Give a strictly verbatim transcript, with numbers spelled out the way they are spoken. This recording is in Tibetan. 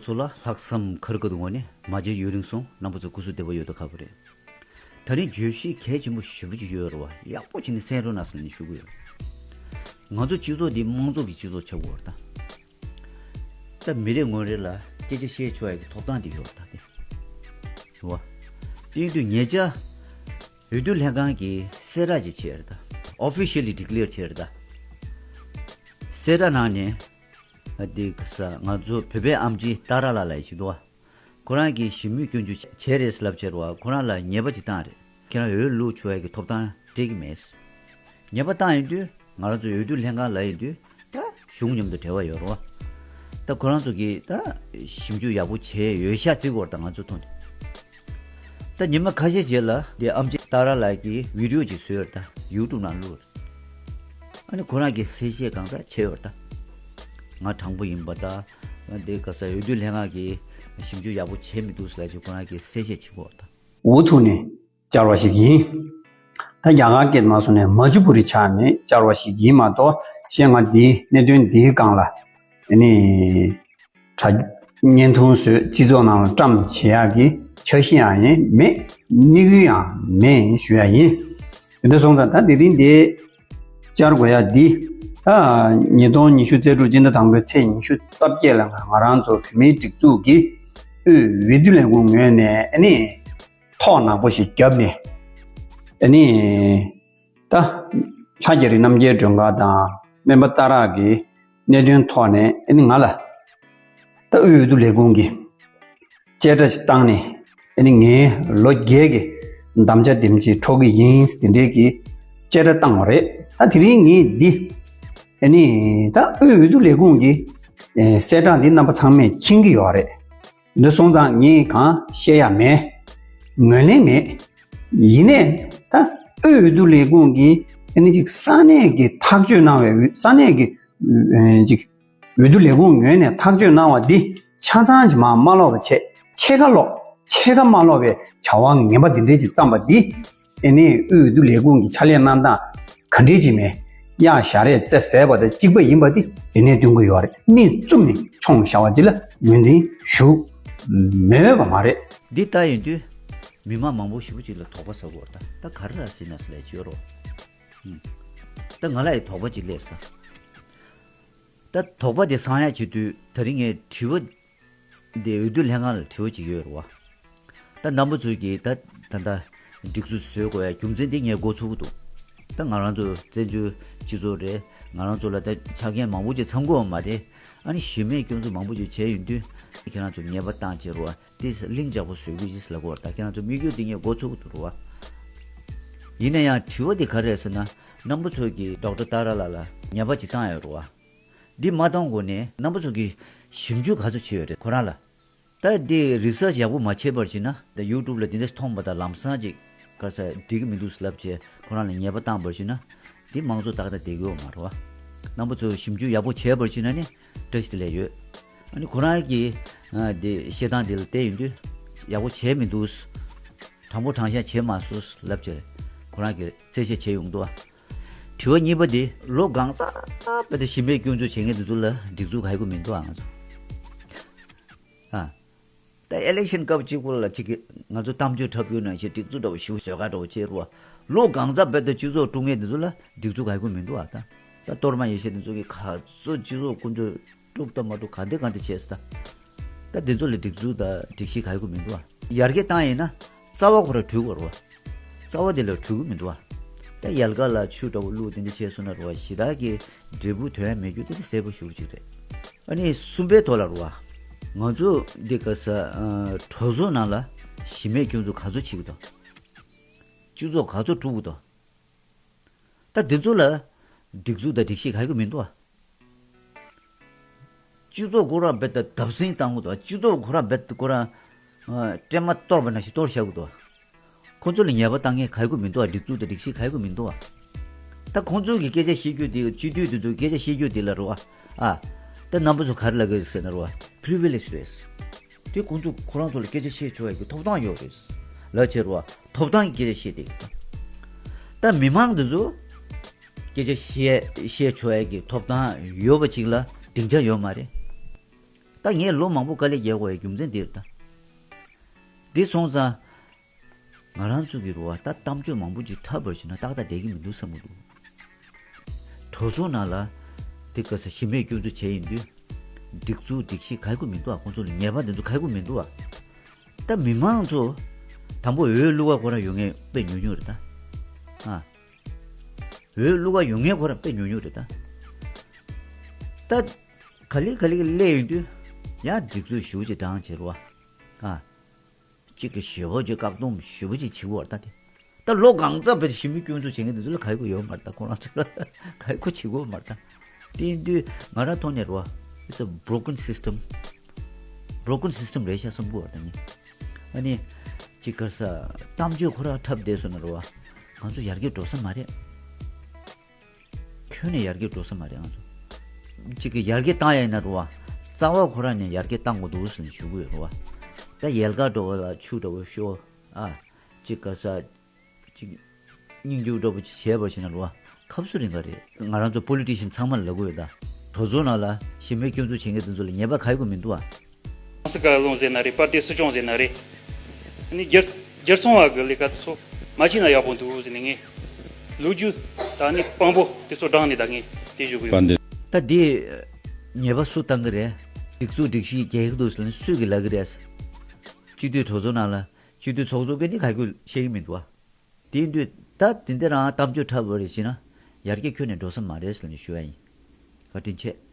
ཚོ་ལ་ལྷག་བསམ་ཁར་ཁ་དུ་ངོ་ནས་མ་བརྗེད་ཡུན་རིང་སོང་། རྣམ་པ་ཚོ་སྐུ་གཟུགས་བདེ་པོ་ཡོད་དོ་ཁ་པོ་རེད། ད་རིང་བརྗོད་གཞི་གལ་ཆེན་པོ་ཞེ་པོ་ཅིག་ཡོད་རེད་བ། ཡག་པོ་བྱས་ནས་གསན་རོགས་གནང་ཟེར་ནས་ཞུ་གི་ཡོད། ང་ཚོ་སྤྱི་ཚོགས་འདི་དམངས་གཙོ་གི་སྤྱི་ཚོགས་ཆགས་ཡོད་རེད་ད། ད་མི་རེ་ངོ་རེ་ལ་སྐད་ཆ་བཤད་ཆོག་ཡ་གི་ཐོབ་ཐང་དེ་ཡོད་རེད་ད་དེ། རེད་བ། དེ་ཡིན་དུས་ཉེ་ཆར་འོས་བསྡུ་ལྷན་ཁང་གིས་གསལ་བསྒྲགས་ཅིག་བྱས་རེད་ད། Officially declare་བྱས་རེད་ད། གསལ་བསྒྲགས་ནང་ནས་ཨ་དེ་ག་ས་ང་ཚོ་བོད་པའི་ཨེམ་ཆི་ཏཱ་ར་ལགས་ལབ་ཡ་ཞིག་འདུག་བ། ཁོ་རང་གིས་ཞི་མོལ་སྐྱོན་བརྗོད་བྱས་རེད་ལབ་བྱས་རེད་བ། ཁོ་རང་ལ་ཉེས་པ་ཅིག་བཏང་རེད། ཁྱེད་རང་འོས་བླུག་ཆོག་ཡ་གི་ཐོབ་ཐང་སྤྲད་ཀྱི་མེད། ཉེས་པ་བཏང་ཡོང་དུས་ང་རང་ཚོ་འོས་བསྡུ་ལྷན་ཁང་ལ་ཡོང་དུས་ད་གཞུང་མཉམ་དུ་འབྲེལ་བ་ཡོད་རེད་བ། ད་ཁོ་རང་ཚོ་གིས་ད་ཞིབ་འཇུག་ཡག་པོ་བྱས་ཡོད་ཤག་བརྩི་གི་ཡོད་རེད་ད་ང་ཚོ་ཐོག་ནས། ད་ཉི་མ་ཁ་ཤས་རྗེས་ལ་དེ་ཨེམ་ཆི་ཏཱ་ར་ལགས་ཀྱིས་བི་ཌི་ཡོ་ཅིག་བཟོས་ཡོད་རེད་ད། ཡུ་ཊུབ་ནང་བླུགས་རེད། ཨ་ནི་ཁོ་རང་གིས་གསལ་བཤད་གང་ཙམ་བྱས་ཡོད་རེད་ད། ང་དྲང་པོ་ཡིན་པ་ད། དེ་ག་ས་འོས་བསྡུ་ལྷན་ཁང་གིས་ཞིབ་འཇུག་ཡག་པོ་བྱས་མི་འདུག་ཟེར་ལབ་ཅིག་ཁོ་རང་གིས་གསལ་བཤད་བྱེད་དགོས་རེད་ད། འུ་ཐུག་ནས་བཅར་བ་ཞིག་ཡིན། ད་རྒྱ་གར་སྐད་མ་སོང་ནས་མ་ཇུ་པུ་རི་ཆགས་ནས་བཅར་བ་ཞིག་ཡིན་མ་གཏོགས་གཞན་ང་འདིའི་གནད་དོན་འདིའི་སྒང་ལ་ཨ་ནི་དྲ་བརྙན་ཐུང་བཟོས་སྤྱི་ཚོགས་ནང་ལ་བཀྲམ་བྱེད་ཡག་གི་འཆར་གཞི་ཡང་ཡང་མེད། དམིགས་ཡུལ་ཡང་མེད་ཞུ་ཡ་ཡིན། དེ་འདྲ་སོང་ཙང་ད་དེ་རིང་འདི་བཅར་དགོས་ཡ་འདི་ད་ཉིས་སྟོང་ཉི་ཤུ་རྩ་དྲུག་སྤྱི་ཟླ་དང་པོའི་ཚེས་ཉི་ཤུ་རྩ་བརྒྱད་ལ་ང་རང་ཚོ་བོད་མིའི་སྒྲིག་འཛུགས་ཀྱི་དབུས་འོས་བསྡུ་ལས་ཁུངས་ངོས་ནས་ཨ་ནི་ཐོག་ནག་པོ་ཞིག་བརྒྱབ་ནས་ཨ་ནི་ད་ལྷ་རྒྱ་རི་རྣམ་རྒྱལ་སྒྲོལ་དཀར་དང་སྨན་པ་སྟག་རག་གི་གནད་དོན་ཐོག་ནས་ཨ་ནི་ང་ལ་ད་དབུས་འོས་བསྡུ་ལས་ཁུངས་ཀྱི་བཅད་ཁྲ་ཞིག་བཏང་ནས་ཨ་ནི་ངའི་ལོ་བརྒྱད་ཀྱི་དམ་བཅའ་དེམ་ཅིག་འཕྲོག་གི་ཡིན་དེ་འདྲའི་གི་བཅད་ཁྲ་བཏང་བ་རེད། ད་དེ་རིང་ངས་འདི་ཨ་ནི་ད་དབུས་འོས་བསྡུ་ལས་ཁུངས་ཀྱི་གསལ་བསྒྲགས་འདི་རྣམ་པ་ཚང་མས་མཁྱེན་གྱི་ཡོད་རེད། འདི་སོང་ཙང་ངས་གང་བཤད་ཡ་མེད། ངོས་ལེན་མེད། ཡིན་ནའི་ད་དབུས་འོས་བསྡུ་ལས་ཁུངས་ཀྱིས་ཨ་ནི་ཅིག་ས་གནས་ཀྱི་ཐག་གཅོད་གནང་བའི་ས་གནས་ཀྱི་ཨ་ཅིག་འོས་བསྡུ་ལས་ཁུངས་ངོས་ནས་ཐག་གཅོད་གནང་བ་འདི་ཆ་ཚང་ཅིག་མར་མ་ལོག་པ་བྱས་ཕྱེད་ཀ་ལོག་ཕྱེད་ཀ་མ་ལོག་པའི་བྱ་བ་ངན་པ་འདི་འདྲའི་ཅིག་བརྩམས་པ་འདི་ཨ་ནི་དབུས་འོས་བསྡུ་ལས་ཁུངས་ཀྱི་ཕྱག་ལས་གནང་སྟངས་ག་འདྲའི་ཅིག་མེད། གཡག་ཞར་རས་རྩེ་ཟད་པ་དང་གཅིག་པ་ཡིན་པ་འདི་དེ་ནས་སྟོན་གྱི་ཡོད་རེད། མིག་བཙུམ་ནས་མཆོང་བཞག་པ་ཅིག་ལ་ངོས་འཛིན་ཞུ་མི་འོས་པ་མ་རེད། འདི་ལྟ་ཡིན་དུས་མི་མང་མང་པོ་ཞེ་པོ་ཅིག་ལ་དོགས་པ་ཟ་གི་ཡོད་རེད་ད། ད་ག་རེ་ར་ཟེར་ན་ཟེར་ལས་བྱོས་རོགས། ད་ང་ལ་ཡི་དོགས་པ་ཅིག་སླེབས་སོང་ད། ད་དོགས་པ་དེ་སངས་ཡག་བྱེད་དུས་ད་རིང་ངས་དྲི་བ་འདི་འོས་བསྡུ་ལྷན་ཁང་ལ་དྲི་བ་ཅིག་ཡོད་རེད་བ། ད་རྣམ་པ་ཚོས་ཀྱིས་ད་ད་ལྟ་སྒྲིག་འཛུགས་བཟོས་དགོས་ཡ་རྒྱུ་མཚན་དེ་ངས་མགོ་ཚོད་ཀྱི་འདུག། ད་ང་རང་ཚོ་བཙན་བྱོལ་སྤྱི་ཚོགས་རེད། ང་རང་ཚོ་ལ་ད་ཆ་རྐྱེན་མང་པོ་ཅིག་ཚང་གི་ཡོད་མ་རེད། ཨ་ནི་གཞི་མེད་སྐྱོན་འཛུགས་མང་པོ་ཅིག་བྱས་ཡོང་དུས་ཁྱེད་རང་ཚོ་ཉེས་པ་བཏང་བྱས་རེད་བ། དེ་ལྷིང་འཇགས་པོ་བཟོ་དགོས་ཅིག་ལབ་ཀྱི་ཡོད་རེད། ད་ཁྱེད་རང་ཚོ་དམིགས་ཡུལ་དེ་ངས་མགོ་ཚོད་ཀྱི་འདུག་རེད་བ། ཡིན་ན་ཡང་དྲི་བ་དེ་ག་རེ་རེད་ཟེར་ན། རྣམ་པ་ཚོས་ཀྱིས་ཌོག་ཊར་ཏཱ་ར་ལགས་ལ་ཉེས་པ་ཅིག་བཏང་ཡོད་རེད་བ། འདི་མ་བཏང་གོང་ནས་རྣམ་པ་ཚོ་གིས་ཞིབ་འཇུག་ག་ཚོད་བྱས་ཡོད་རེད་ཁོ་རང་ལ། ད་འདི་རི་སར་ཆི་ཡག་པོ་མ་བྱས་པར་བྱས་ན་ད་ཡུ་ཊུབ་ལ་འདི་འདྲ་མཐོང་བ་དང་ལམ་སང་ཅིག་ག་ས་འགྲིག་གི་མི་འདུག་ལབ་བྱས་ཁོ་རང་ལ་ཉེས་པ་བཏང་པར་བྱས་ན་འདི་དམངས་གཙོ་ཏག་ཏག་བསྡད་ཀྱི་ཡོད་མ་རེད་བ། རྣམ་པ་ཚོས་ཞིབ་འཇུག་ཡག་པོ་བྱས་པར་བྱས་ན་ནི་བཀྲ་ཤིས་བདེ་ལེགས་ཡོད། ཨ་ནི་ཁོ་རང་གིས་ཨ་འདི་བཤད་སྟངས་འདི་ལ་བལྟས་ཡོང་དུས་ཡག་པོ་བྱས་མི་འདུག། དྲང་པོ་དྲང་བཞག་བྱས་མ་སོང་ལབ་བྱས་ཁོ་རང་གིས་གསལ་བཤད་བྱས་ཡོང་འདུག་བ། དྲི་བ་གཉིས་པ་དེ་ལོ་གང་ས་བར་དུ་ཞི་མོལ་སྐྱོན་འཛུགས་བྱེད་མཁན་དེ་ཚོ་ལ་སྒྲིག་འཛུགས་ག་ཡི་གུ་མི་འདུག་ཨ་ང་ཚོ། ཨ། ད་ཨི་ལེག་ཤན་སྐབས་གཅིག་པོ་ལ་གཅིག་གིས་ང་ཚོ་གཏམ་བརྗོད་འཁྲབ་རྒྱུ་ནང་བཞིན་སྒྲིག་འཛུགས་འདྲ་བོ་ཞིག་བཟོས་ག་འདྲ་བོ་བྱས་རུ་བ། ལོ་གང་ས་བར་དུ་སྤྱི་ཚོགས་དཀྲུག་མཁན་དེ་ཚོ་ལ་སྒྲིག་འཛུགས་ག་ཡི་གུ་མི་འདུག་ཨ་ད། ད་གཏོར་མ་ཡེ་ཤེས་དེ་ཚོ་གིས་ག་ཚོད་སྤྱི་ཚོགས་དཀོན་མཆོག་དཀྲུག་ད་མ་དཀྲུག་ག་འདྲ་ག་འདྲ་བྱས་སོང་ད། ད་འདི་ཚོ་ལ་སྒྲིག་འཛུགས་དང་སྒྲིག་གཞི་ག་ཡི་གུ་མི་འདུག་ཨ། ཡར་རྒྱས་བཏང་ཡིན་ན་རྩ་བ་ཁོ་ར་བྲུས་དགོས་རེད་བ། རྩ་བ་དེ་ལ་བྲུས་གི་མི་འདུག་ཨ། ད་ཡལ་ག་ལ་ཆུ་འདྲ་བོ་བླུགས་དེ་འདྲ་བྱས་སོང་ན་རེད་བ་ཞེ་དྲག་གི་འབྲས་བུ་ཐོན་ཡ་མེད་རྒྱུ་དེ་དེ་གསལ་པོ་ཞེ་པོ་ཅིག་རེད། ཨ་ནི་གསུམ་པའི་ཐོག་ལ་རེད་བ། ང་ཚོ་འདི་ག་ས་ཨ་གྲོས་ཚོགས་ནང་ལ་གཞི་མེད་སྐྱོན་འཛུགས་ག་ཚོད་བྱེད་ཀྱི་འདུག། སྤྱི་ཚོགས་ག་ཚོད་དཀྲུག་གི་འདུག། ད་འདི་ཚོ་ལ་སྒྲིག་འཛུགས་དང་སྒྲིག་གཞི་ག་ཡི་གུ་མི་འདུག་ཨ། སྤྱི་ཚོགས་ཁོ་རང་རྦད་དེ་བརྡབ་གསིག་བཏང་གི་འདུག་ཨ། སྤྱི་ཚོགས་ཁོ་རང་རྦད་དེ་ཁོ་རང་ཨ་སྲན་མ་གཏོར་བ་ནང་བཞིན་གཏོར་བཞག་གི་འདུག་ཨ། ཁོ་ཚོ་ལ་ཉེས་པ་བཏང་མཁན་ག་ཡི་གུ་མི་འདུག་ཨ། སྒྲིག་འཛུགས་དང་སྒྲིག་གཞི་ག་ཡི་གུ་མི་འདུག་ཨ། ད་ཁོ་ཚོ་གི་སྐད་ཆ་བཤད་རྒྱུ་དེ་སྤྱི་འཐུས་དེ་ཚོ་སྐད་ཆ་བཤད་རྒྱུ་དེ་ལ་རེད་བ། ཨ། ད་རྣམ་པ་ཚོ་ག་རེ་ལབ་ཀྱི་ཟེར་ན་རེད་བ། པི་རི་ཝི་ལེཇ་རེད། དེ་ཁོང་ཚོ་ཁོ་རང་ཚོ་ལ་སྐད་ཆ་བཤད་ཆོག་ཡ་གི་ཐོབ་ཐང་ཡོད་རེད། ལབ་བྱས་རེད་བ། ཐོབ་ཐང་གི་སྐད་ཆ་བཤད་དེ། ད་མི་མང་འདི་ཚོ་སྐད་ཆ་བཤད་བཤད་ཆོག་ཡ་གི་ཐོབ་ཐང་ཡོད་པ་ཅིག་ལ་སྡིངས་ཆ་ཡོད་མ་རེད། ད་ངས་ལོ་མང་པོ་དཀའ་ལས་རྒྱག་དགོས་ཡའི་རྒྱུ་མཚན་དེ་རེད་ད། འདི་སོང་ཙང་། ང་རང་ཚོ་གི་རུ་བ་ད་གཏམ་བརྗོད་མང་པོ་ཅིག་འཁྲབ་པར་བྱས་ན་ཏག་ཏག་བསྡད་ཀྱི་མི་འདུག་བསམ་གྱི་འདུག་གྲོས་ཚོགས་ནང་ལ་དེ་ག་ས་གཞི་མེད་སྐྱོན་འཛུགས་བྱས་ཡིན་དུས། སྒྲིག་འཛུགས་སྒྲིག་གཞི་ག་གི་མི་འདུག་ཨ། ཁོང་ཚོ་ལ་ཉེས་པ་དེ་ཚོ་ག་གི་མི་འདུག་ཨ། ད་མི་མང་ཚོ་དང་པོ་འོས་བླུག་ག་ཁོ་རང་ཡོང་མཁན་དཔེ་ཉུང་ཉུང་རེད་ད། ཨ། འོས་བླུག་ག་ཡོང་མཁན་ཁོ་རང་དཔེ་ཉུང་ཉུང་རེད་ད། ད་ག་ལེ་ག་ལེ་ག་སླེབས་ཡོང་དུས་ཡང་སྒྲིག་འཛུགས་ཞེ་པོ་ཅིག་བགྲངས་བྱས་རུ་བ། ཨ། གཅིག་གི་ཞེ་པོ་ཅིག་བཀག་སྡོམ་ཞེ་པོ་ཅིག་བྱེད་ཀྱི་ཡོད་རེད་ད་དེ། ད་ལོ་གང་ཙམ་བས་ཞི་མོལ་སྐྱོན་འཛུགས་བྱེད་མཁན་དེ་ཚོ་ལ་ག་ཡི་གུ་ཡོད་མ་རེད་ད། ཁོ་རང་ཚོ་ལ་ག་ཡི་གུ་བྱེད་ཀྱི་ཡོད་མ་རེད་ད། དེ་ཡིན་དུས་ང་རང་ཐོག་ནས་རེད་བ། It's a broken system. Broken system རེད་ཤག་བསམ་གྱི་ཡོད་རེད་ད་ངས། ཨ་ནི། གཅིག་ག་ས་གཏམ་བརྗོད་ཁོ་རང་འཁྲབ་བསྡད་སོང་ན་རེད་བ། ང་ཚོ་ཡར་རྒྱས་འགྲོ་ས་མ་རེད། ཁྱོན་ནས་ཡར་རྒྱས་འགྲོ་ས་མ་རེད་ང་ཚོ། གཅིག་གི་ཡར་རྒྱས་བཏང་ཡ་ཡིན་ན་རུ་བ། རྩ་བ་ཁོ་རང་ནས་ཡར་རྒྱས་བཏང་དགོས་འདུག་ཟེར་ནས་ཞུ་གི་ཡོད་རུ་བ། ད་ཡལ་ག་འགྲོ་བ་ལ་ཆུ་འདྲ་བོ་ཤོར། ཨ། གཅིག་ག་ས། གཅིག་སྙིང་རྗེ་འདྲ་བོ་ཅིག་བྱས་པ་ཞིག་ན་རུ་བ། ཁབ་སུ་རིང་ག་རེད། ང་རང་ཚོ་པོ་ལི་ཊི་ཤན་ཚང་མ་ལ་ལབ་གི་ཡོད་ད། གྲོས་ཚོགས་ནང་ལ་གཞི་མེད་སྐྱོན་འཛུགས་བྱེད་མཁན་དེ་ཚོ་ལ་ཉེས་པ་ག་ཡི་གུ་མི་འདུག་ཨ། ཧྥ་རན་སི་བཀའ་བློན་ཟེར་ན་རེད། དཔལ་ལྡན་སྲིད་སྐྱོང་ཟེར་ན་རེད། ཨ་ནི་སྒེར་སྒེར་ཚོང་བ་གི་ལས་ཀ་དེ་ཚོ་མ་བྱས་ན་ཡག་པོ་འདུག་ཟེར་ནས་ངས་ལོ་རྒྱུས་དང་ནི་དཔང་པོ་དེ་ཚོ་དྲངས་ནས་ད་ངས་དེ་ཞུ་གི་ཡོད། ད་འདི་ཉེས་པ་སུ་བཏང་གི་རེད། སྒྲིག་འཛུགས་སྒྲིག་གཞི་རྒྱལ་ཁབ་འདུག་ཟེར་ན་སུས་གི་ལབ་གི་རེད། སྤྱི་འཐུས་གྲོས་ཚོགས་ནང་ལ་སྤྱི་འཐུས་ཚོགས་གཙོ་གི་འདི་ག་གི་བཤད་གི་མི་འདུག་ཨ། དེ་ཡིན་དུས་ད་དེ་འདི་རང་གཏམ་བརྗོད་འཁྲབ་པ་རེད་ཟེར་ན་ཡར་རྒྱས་ཁྱོན་ནས་འགྲོ་ས་མ་རེད་ཟེར་ནས་ཞུ་ཡ་ཡིན། བཀའ་དྲིན་ཆེ།